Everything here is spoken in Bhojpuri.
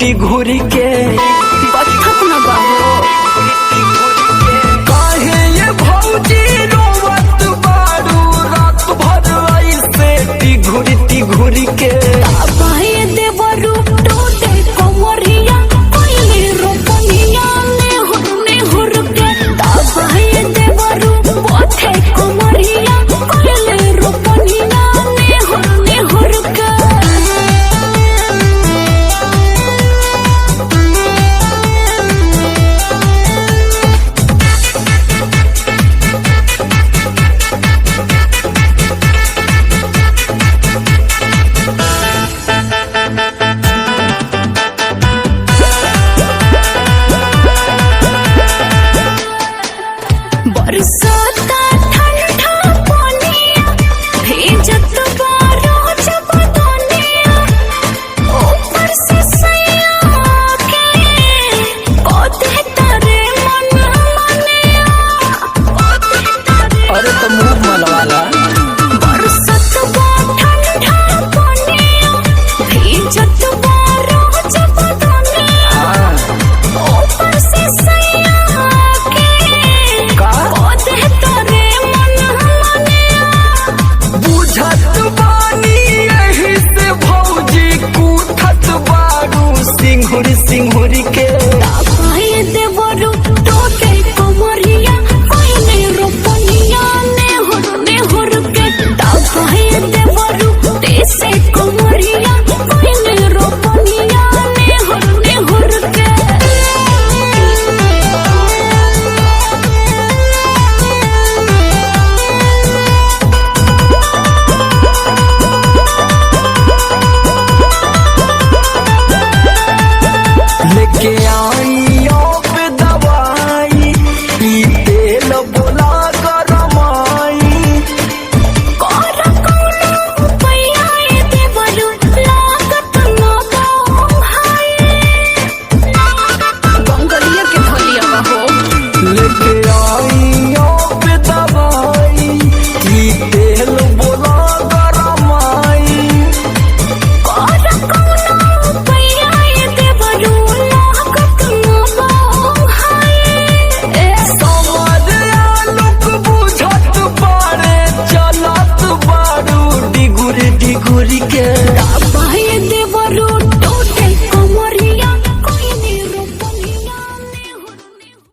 टिघुरी के। बथत न बाहो। काहे ये भौजी रोवत बारू रात भर ऐसे टिघुरी टिघुरी के? बाहे देवरु टूटे कोमरिया कोइले रोपनिया ने हुर ने हुर के। बाहे देवरु बोथे कोमरिया कोइले रोपनिया ने हुर ने हुर के। बरसाता ठंडा पानिया भेजत बारो जब दुनिया ऊपर से सैया के कोते तारे मन मनिया कोते तारे। अरे तो मुंह मलवाला। बरसत बा ठंडा पानिया भेजत बारो जब दुनिया हाँ। ऊपर से सैया के का? कोते तारे मन मनिया। बुझत बानी यही से भौजी कूठत बारू सिंघुर सिंघुर के।